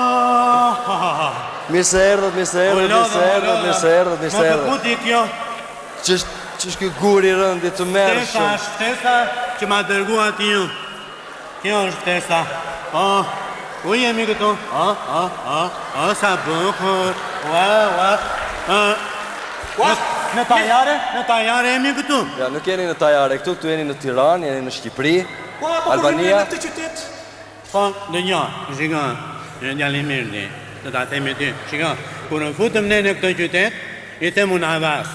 Ah! Mirë se erdhët, mirë se erdhët, mirë se erdhët, mirë se erdhët, mirë se Më erdhët. këputi kjo. Ç'është ç'është ky gur i rëndë i Ftesa tmerrshëm? është ftesa që ma dërguat ju. Kjo është ftesa. Po, ku jemi këtu? O, o, o, o, sa bukur. Ua, ua. Ë, Ua, Në, në tajare, në tajare jemi këtu. Ja, nuk jeni në tajare këtu, këtu jeni në Tiranë, jeni në Shqipëri. Ua, po kur vim Albania. në këtë qytet? Po, dëgjo, shiko, je djalë i mirë ti, do ta themi ty. Shiko, kur u futëm ne në këtë qytet, i them unë Avas.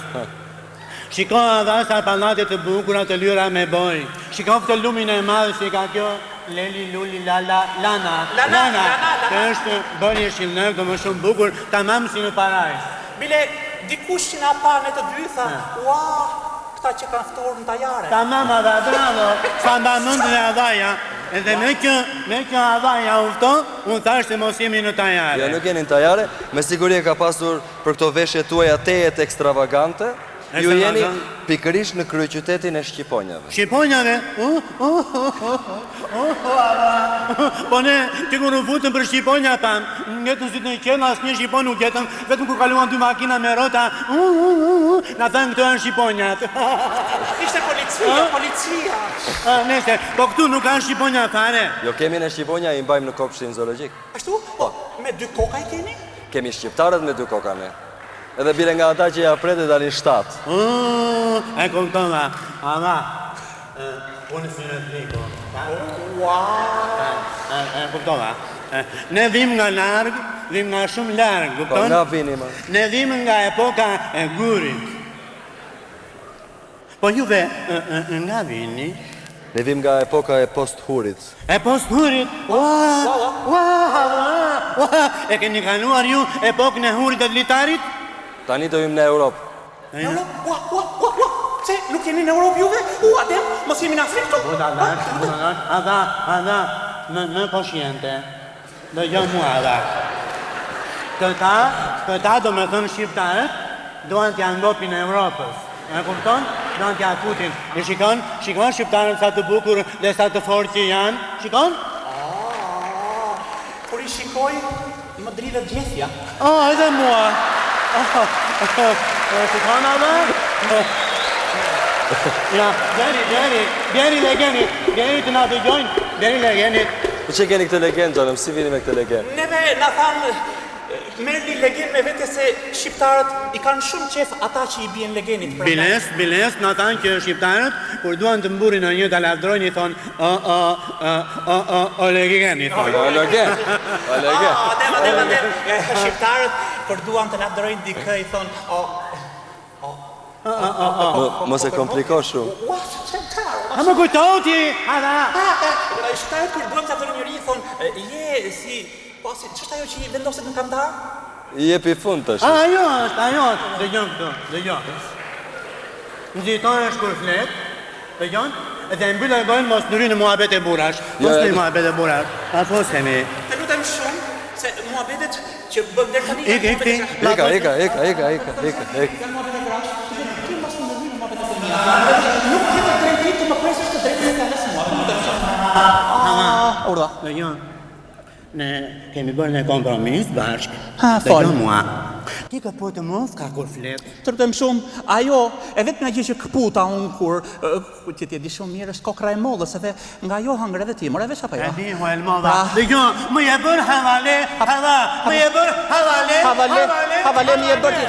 Shiko Avas sa pallate të bukura të lyera me bojë. Shiko këtë lumin e madh si ka kjo Leli Luli Lala Lana. Lana, Lana, Lana. Që është bërë jeshillëk, domethënë shumë bukur, tamam si në parajsë. Bile, dikush që na pa ne të dy tha, ua, këta që kanë ftohur në tajare. Tamam Ava, bravo. Sa mba mend dhe Avaja. Edhe me që, me që Avaja u ftoh, unë thash se mos jemi në tajare. Jo, nuk jeni në tajare, me siguri e ka pasur për këto veshje tuaja tejet ekstravagante. Ju jeni Ekstravagante. pikërisht në kryeqytetin e Shqiponjave. Shqiponjave? Uh, uh, uh, uh, uh, Ava. Po ne, që kur u futëm për Shqiponja pam, ngetën sytë në qiell, asnjë Shqiponjë nuk gjetëm, vetëm kur kaluan dy makina me rrota, uh, uh, uh, uh, na thanë këto janë Shqiponjat. Ishte policia, policia. Ah, Nëse, po këtu nuk kanë Shqiponja fare. Jo kemi ne Shqiponja, i mbajmë në kopshtin zoologjik. Ashtu? Po, me dy koka i keni? Kemi shqiptarët me dy koka ne. Edhe bile nga ata që ja pret e dalin shtatë. Uh, e kuptova. Ava, e, unë si në fliku. Ua. E, e kuptova. E, Ne vim nga larg, vim nga shumë larg, Po kupton? nga vini më. Ne vim nga epoka e gurit. Po juve, e, e, nga vini? Ne vim nga epoka e post-hurit. E post-hurit? Ua, ua, ua, ua, e keni kaluar ju epokën e hurit dhe të litarit? Tani do hym në Europë. Në Europë? Ua, ua, ua, ua. Pse, nuk jeni në Europë juve? Ua, dem, mos jemi në Afrikë këtu? Budalash, budalash, ava, ava, më, më koshiente. Dëgjo mua, ava. Këta, këta do me thënë shqiptarët, duan t'ja ngopin Europës. E kupton? Duan t'ja futin. E shikon, shikon shqiptarët sa të bukur dhe sa të fortë që janë. Shikon? Ah, kur i shikoj, më dridhet gjethja. Oh, edhe mua. Oh, oh, shikon ava? Ja, bjeri, bjeri, bjeri legeni, bjeri të na dëgjojnë, bjeri legeni. Po ç'e keni këtë legen, xhanëm, si vini me këtë legen? Neve na thanë, merrni legen me vete se shqiptarët i kanë shumë qef ata që i bien legenit. Prandaj. Biles, biles, na thanë që shqiptarët, kur duan të mburrin në një ta lavdrojnë, i thonë, o, o, o, o, o, o legen, i thonë. O legen, o legen. Ah, adem, adem, adem. Eh, Shqiptarët, kur duan të lavdërojnë dikë, i thonë, o, Mo- Mos e kompliko shumë. ua, se çfarë? Ha më kujto ti, ava. Ah, eh, Shqiptarët kur duan të lavdërojnë njëri, i thonë, eh, je si, po si, ç'është ajo që i vendoset në kandar? I jepi fund tash. A, ajo është, ajo është. Dëgjon këtu, dëgjon. Nxitohesh kur flet, dëgjon? Edhe e mbyll gojën mos ndryj në muhabete burrash. Mos Jo, ndryj jo. në muhabete burrash. Ta fusemi. Të lutem shumë, se muhabetet që bën deri tani Ik, ik ti. Ika, ika, ika, ika, ika, ika, ika. Janë muhabete grash, ti mos ndërhyj në muhabetet e mia. Nuk ke të drejtë ti të më presësh të drejtën e fjalës mua, të lutem shumë. Ah, urdhë. Dëgjon. Ne kemi bërë një kompromis bashkë. Ha, fol. Dëgjo mua. Ti këput mufka kur flet. Të lutem shumë, ajo e vetmja gjë që këputa unë kur ë, ku ti ti e di shumë mirë është kokra e mollës edhe nga ajo hëngre edhe ti, more vesh apo jo? E di, Huelmova. Pra. Dëgjo, më je bërë havale, hava, më je bërë havale, Havale, havale më je bërë ti.